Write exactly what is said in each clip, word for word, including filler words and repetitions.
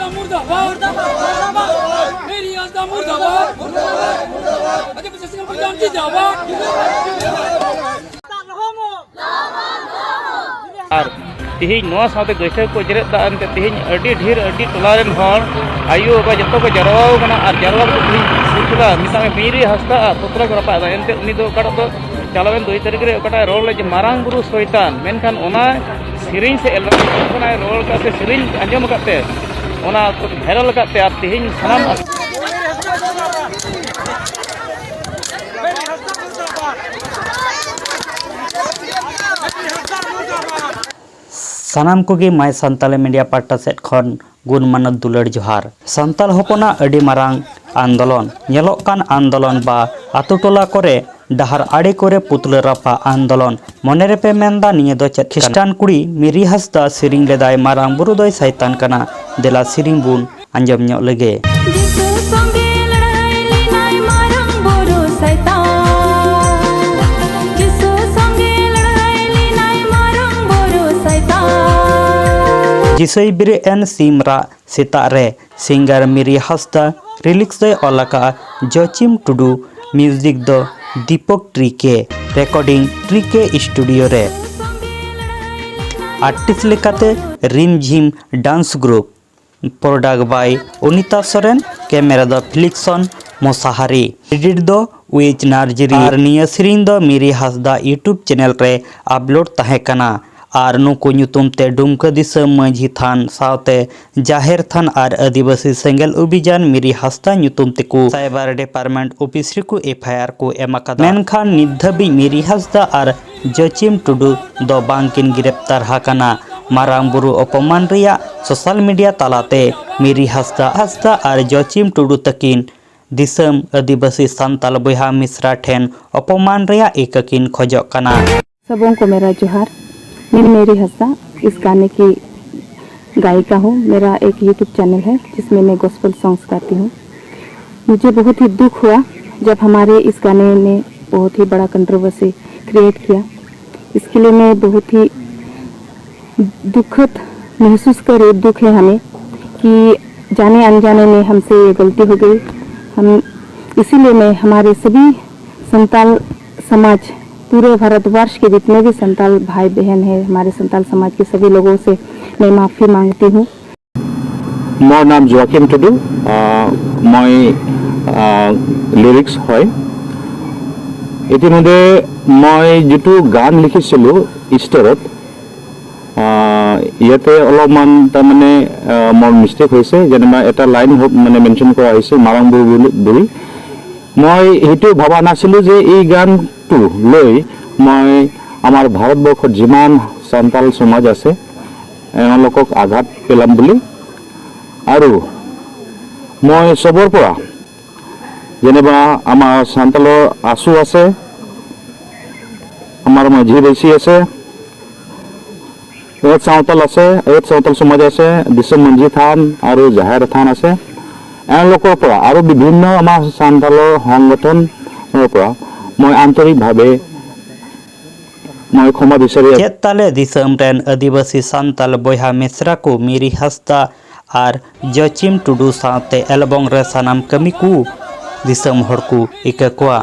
मुर्दाबाद, मेरी आस्था मुर्दाबाद, अजय प्रशासन को जान जिंदाबाद। ᱟᱨ ᱛᱮᱦᱮᱧ ᱱᱚᱣᱟ ᱥᱟᱶᱛᱮ ᱜᱟᱹᱭᱴᱷᱟᱹ ᱠᱚ ᱡᱮᱨᱮᱫ ᱫᱟ᱾ ᱮᱱᱛᱮ ᱛᱮᱦᱮᱧ ᱟᱹᱰᱤ ᱰᱷᱮᱨ, ᱟᱹᱰᱤ ᱴᱚᱞᱟ ᱨᱮᱱ ᱦᱚᱲ, ᱟᱭᱳ ᱵᱟᱵᱟ ᱡᱚᱛᱚ ᱠᱚ ᱡᱟᱨᱣᱟ ᱟᱠᱟᱱᱟ᱾ ᱟᱨ ᱡᱟᱨᱣᱟ ᱠᱟᱛᱮ ᱛᱮᱦᱮᱧ ᱠᱚ ᱠᱩᱨᱩᱢᱩᱴᱩ ᱠᱮᱫᱟ᱾ ᱢᱮᱛᱟᱜ ᱢᱮ, ᱢᱤᱨᱤ ᱦᱟᱸᱥᱫᱟ ᱟᱜ ᱯᱩᱛᱞᱟᱹ ᱠᱚ ᱨᱟᱯᱟᱜ ᱮᱫᱟ᱾ ᱮᱱᱛᱮ ᱩᱱᱤ ᱫᱚ ᱚᱠᱟᱴᱟᱜ ᱫᱚ ᱪᱟᱞᱟᱣᱮᱱ ᱫᱩᱭ ᱛᱟᱹᱨᱤᱠᱷ ᱨᱮ ᱚᱠᱟᱴᱟᱜ ᱮ ᱨᱚᱲ ᱞᱮᱫ ᱡᱮ ᱢᱟᱨᱟᱝ ᱵᱩᱨᱩ ᱥᱚᱭᱛᱟᱱ, ᱢᱮᱱᱠᱷᱟᱱ ᱚᱱᱟ ᱥᱮᱨᱮᱧ ᱥᱮ ᱮᱞᱵᱟᱢ ᱠᱷᱚᱱᱟᱜ ᱮ ᱨᱚᱲ ᱠᱟᱜ ᱥᱮ ᱥᱮᱨᱮᱧ ᱟᱸᱡᱚᱢ ᱟᱠᱟᱫ ᱛᱮ ᱚᱱᱟ ᱵᱷᱟᱭᱨᱟᱞ ᱟᱠᱟᱫ ᱛᱮ ᱟᱨ ᱛᱮᱦᱮᱧ ᱥᱟᱱᱟᱢ ᱥᱟᱱᱟᱢ ᱠᱚᱜᱮ My Santali Media ᱯᱟᱦᱴᱟ ᱥᱮᱫ ᱠᱷᱚᱱ ᱜᱩᱱ ᱢᱟᱱᱚᱛ ᱫᱩᱞᱟᱹᱲ ᱡᱚᱦᱟᱨ᱾ ᱥᱟᱱᱛᱟᱲ ᱦᱚᱯᱚᱱᱟᱜ ᱟᱹᱰᱤ ᱢᱟᱨᱟᱝ ᱟᱱᱫᱳᱞᱚᱱ, ᱧᱮᱞᱚᱜ ᱠᱟᱱ ᱟᱱᱫᱳᱞᱚᱱ ᱵᱟ ᱟᱛᱳ ᱴᱚᱞᱟ ᱠᱚᱨᱮ ᱰᱟᱦᱟᱨ ᱟᱲᱮ ᱠᱚᱨᱮ ᱯᱩᱛᱞᱟᱹ ᱨᱟᱯᱟᱜ ᱟᱱᱫᱳᱞᱚᱱ᱾ ᱢᱚᱱᱮ ᱨᱮᱯᱮ ᱢᱮᱱᱫᱟ ᱱᱤᱭᱟᱹ ᱫᱚ ᱪᱮᱫ ᱠᱟᱱᱟ? ᱠᱷᱤᱥᱴᱟᱱ ᱠᱩᱲᱤ ᱢᱤᱨᱤ ᱦᱟᱸᱥᱫᱟ ᱥᱮᱨᱮᱧ ᱞᱮᱫᱟᱭ, ᱢᱟᱨᱟᱝ ᱵᱩᱨᱩ ᱫᱚᱭ ᱥᱟᱭᱛᱟᱱ ᱠᱟᱱᱟ, ᱫᱮᱞᱟ ᱥᱮᱨᱮᱧ ᱵᱚᱱ ᱟᱸᱡᱚᱢ ᱧᱚᱜ ᱞᱮᱜᱮ᱾ ᱡᱤᱥᱩ ᱥᱚᱸᱜᱮ ᱞᱟᱹᱲᱦᱟᱹᱭ ᱞᱮᱱᱟᱭ ᱢᱟᱨᱟᱝ ᱵᱩᱨᱩ ᱥᱟᱭᱛᱟᱱ᱾ ᱡᱤᱥᱩ ᱥᱚᱸᱜᱮ ᱞᱟᱹᱲᱦᱟᱹᱭ ᱞᱮᱱᱟᱭ ᱢᱟᱨᱟᱝ ᱵᱩᱨᱩ ᱥᱟᱭᱛᱟᱱ᱾ ᱡᱤᱥᱩᱭ ᱵᱮᱨᱮᱫ ᱮᱱ ᱥᱤᱢ ᱨᱟᱜ ᱥᱮᱛᱟᱜ ᱨᱮ᱾ ᱥᱤᱝᱜᱟᱨ ᱢᱤᱨᱤ ᱦᱟᱸᱥᱫᱟ᱾ ᱨᱤᱞᱤᱠᱥ ᱫᱚᱭ ᱚᱞ ᱟᱠᱟᱫᱼᱟ ᱡᱚᱪᱤᱢ ᱴᱩᱰᱩ᱾ ᱢᱤᱣᱡᱤᱠ ᱫᱚ ᱫᱤᱯᱚᱠ ᱴᱨᱤᱠᱮ᱾ ᱨᱮᱠᱚᱨᱰᱤᱝ ᱴᱨᱤᱠᱮ ᱥᱴᱩᱰᱤᱭᱳ ᱨᱮ᱾ ᱟᱨᱴᱤᱥᱴ ᱞᱮᱠᱟᱛᱮ ᱨᱤᱢ ᱡᱷᱤᱢ ᱰᱟᱱᱥ ᱜᱨᱩᱯ᱾ ᱯᱨᱚᱰᱟᱠᱴ ᱵᱟᱭ ᱚᱱᱤᱛᱟ ᱥᱚᱨᱮᱱ᱾ ᱠᱮᱢᱮᱨᱟ ᱫᱚ ᱯᱷᱤᱞᱤᱠᱥᱚᱱ ᱢᱚᱥᱟᱦᱟᱨᱤ᱾ ᱮᱰᱤᱴ ᱫᱚ ᱩᱭᱤᱡ ᱱᱟᱨᱡᱟᱨᱤ᱾ ᱟᱨ ᱱᱤᱭᱟᱹ ᱥᱮᱨᱮᱧ ᱫᱚ ᱢᱤᱨᱤ ᱦᱟᱸᱥᱫᱟ YouTube ᱪᱮᱱᱮᱞ ᱨᱮ ᱟᱯᱞᱳᱰ ᱛᱟᱦᱮᱸ ᱠᱟᱱᱟ᱾ ᱟᱨ ᱱᱩᱠᱩ ᱧᱩᱛᱩᱢ ᱛᱮ ᱰᱩᱢᱠᱟᱹ ᱫᱤᱥᱚᱢ ᱢᱟᱹᱡᱷᱤ ᱛᱷᱟᱱ ᱥᱟᱶᱛᱮ ᱡᱟᱦᱮᱨ ᱛᱷᱟᱱ ᱟᱨ ᱟᱹᱫᱤᱵᱟᱹᱥᱤ ᱥᱮᱸᱜᱮᱞ ᱚᱵᱷᱤᱡᱟᱱ ᱢᱤᱨᱤ ᱦᱟᱸᱥᱫᱟ ᱧᱩᱛᱩᱢ ᱛᱮᱠᱚ ᱥᱟᱭᱵᱟᱨ ᱰᱤᱯᱟᱨᱴᱢᱮᱱᱴ ᱚᱯᱷᱤᱥ ᱨᱮᱠᱚ FIR ᱠᱚ ᱮᱢ ᱟᱠᱟᱫᱟ᱾ ᱢᱮᱱᱠᱷᱟᱱ ᱱᱤᱛ ᱫᱷᱟᱹᱵᱤᱡ ᱢᱤᱨᱤ ᱦᱟᱸᱥᱫᱟ ᱟᱨ ᱡᱚᱪᱤᱢ ᱴᱩᱰᱩ ᱫᱚ ᱵᱟᱝᱠᱤᱱ ᱜᱨᱮᱯᱛᱟᱨ ᱟᱠᱟᱱᱟ᱾ ᱢᱟᱨᱟᱝ ᱵᱩᱨᱩ ᱚᱯᱚᱢᱟᱱ ᱨᱮᱭᱟᱜ ᱥᱳᱥᱟᱞ ᱢᱤᱰᱤᱭᱟ ᱛᱟᱞᱟᱛᱮ ᱢᱤᱨᱤ ᱦᱟᱸᱥᱫᱟ, ᱦᱟᱸᱥᱫᱟ ᱟᱨ ᱡᱚᱪᱤᱢ ᱴᱩᱰᱩ ᱛᱟᱹᱠᱤᱱ ᱫᱤᱥᱚᱢ ᱟᱹᱫᱤᱵᱟᱹᱥᱤ ᱥᱟᱱᱛᱟᱞ ᱵᱚᱭᱦᱟ ᱢᱤᱥᱨᱟ ᱴᱷᱮᱱ ᱚᱯᱚᱢᱟᱱ ᱨᱮᱭᱟᱜ ᱤᱠᱟᱹ ᱠᱤᱱ ᱠᱷᱚᱡᱚᱜ ᱠᱟᱱᱟ᱾ सबों को मेरा जोहार। मैं मेरी हंसा इस गाने की गायिका हूँ। मेरा एक YouTube चैनल है जिसमें मैं गॉस्पल सॉन्ग्स गाती हूँ। मुझे बहुत ही दुख हुआ जब हमारे इस गाने ने बहुत ही बड़ा कंट्रोवर्सी क्रिएट किया। इसके लिए मैं बहुत ही दुखद महसूस कर रही हूँ, दुख है हमें कि जाने अनजाने में हमसे ये गलती हो गई। हम इसीलिए मैं हमारे सभी संताल समाज, पूरे भारतवर्ष के जितने भी संताल भाई बहन हैं, हमारे संताल समाज के सभी लोगों से मैं माफ़ी मांगती हूँ। মোৰ নাম জোৱাকিম টুডু। আহ, মই লিৰিক্স হয়। ইতিমধ্যে মই যিটো গান লিখিছিলোঁ ইষ্টাৰত, আহ, ইয়াতে অলপমান তাৰমানে আহ, মোৰ মিষ্টেক হৈছে। যেনিবা এটা লাইন হ- মানে মেনশ্যন কৰা হৈছে মাৰাং বুঢ়ী বুলি। মই সেইটো ভবা নাছিলোঁ যে এই গানটো লৈ মই আমাৰ ভাৰতবৰ্ষত যিমান চান্তাল সমাজ আছে এওঁলোকক আঘাত পেলাম বুলি। আৰু মই চবৰ পৰা যেনিবা আমাৰ চান্তালৰ আছু আছে, আমাৰ মাঝি বেছি আছে, এট চাওতাল আছে, এট চাওতাল সমাজ আছে, দিছম মাঝি থান আৰু জাহেৰ থান আছে। এওঁলোকৰ পৰা আৰু বিভিন্ন আমাৰ চান্তালৰ সংগঠনৰ পৰা মই আন্তৰিকভাৱে মই ক্ষমা বিচাৰি আছোঁ। ᱪᱮᱫ ᱛᱟᱞᱮ ᱫᱤᱥᱚᱢ ᱨᱮᱱ ᱟᱹᱫᱤᱵᱟᱹᱥᱤ ᱥᱟᱱᱛᱟᱞ ᱵᱚᱭᱦᱟ ᱢᱤᱥᱨᱟ ᱠᱚ ᱢᱤᱨᱤ ᱦᱟᱸᱥᱫᱟ ᱟᱨ ᱡᱚᱪᱤᱢ ᱴᱩᱰᱩ ᱥᱟᱶᱛᱮ ᱮᱞᱵᱚᱝ ᱨᱮ ᱥᱟᱱᱟᱢ ᱠᱟᱹᱢᱤ ᱠᱚ ᱫᱤᱥᱚᱢ ᱦᱚᱲ ᱠᱚ ᱤᱠᱟᱹ ᱠᱚᱣᱟ᱾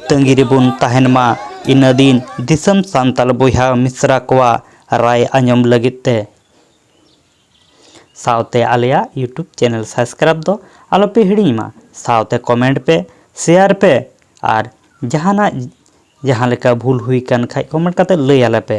ᱛᱟᱺᱜᱤ ᱨᱮᱵᱚᱱ ᱛᱟᱦᱮᱱ ᱢᱟ ᱤᱱᱟᱹ ᱫᱤᱱ ᱫᱤᱥᱚᱢ ᱥᱟᱱᱛᱟᱞ ᱵᱚᱭᱦᱟ ᱢᱤᱥᱨᱟ ᱠᱚᱣᱟᱜ ᱨᱟᱭ ᱟᱸᱡᱚᱢ ᱞᱟᱹᱜᱤᱫ ᱛᱮ᱾ ᱥᱟᱶᱛᱮ ᱟᱞᱮᱭᱟᱜ YouTube ᱪᱮᱱᱮᱞ ᱥᱟᱵᱥᱠᱨᱟᱭᱤᱵ ᱫᱚ ᱟᱞᱚᱯᱮ ᱦᱤᱲᱤᱧ ᱢᱟ᱾ ᱥᱟᱶᱛᱮ ᱠᱚᱢᱮᱱᱴ ᱯᱮ, ᱥᱮᱭᱟᱨ ᱯᱮ ᱟᱨ ᱡᱟᱦᱟᱱᱟᱜ ᱡᱟᱦᱟᱸ ᱞᱮᱠᱟ ᱵᱷᱩᱞ ᱦᱩᱭ ᱠᱟᱱ ᱠᱷᱟᱡ ᱠᱚᱢᱮᱱᱴ ᱠᱟᱛᱮ ᱞᱟᱹᱭ ᱟᱞᱮ ᱯᱮ᱾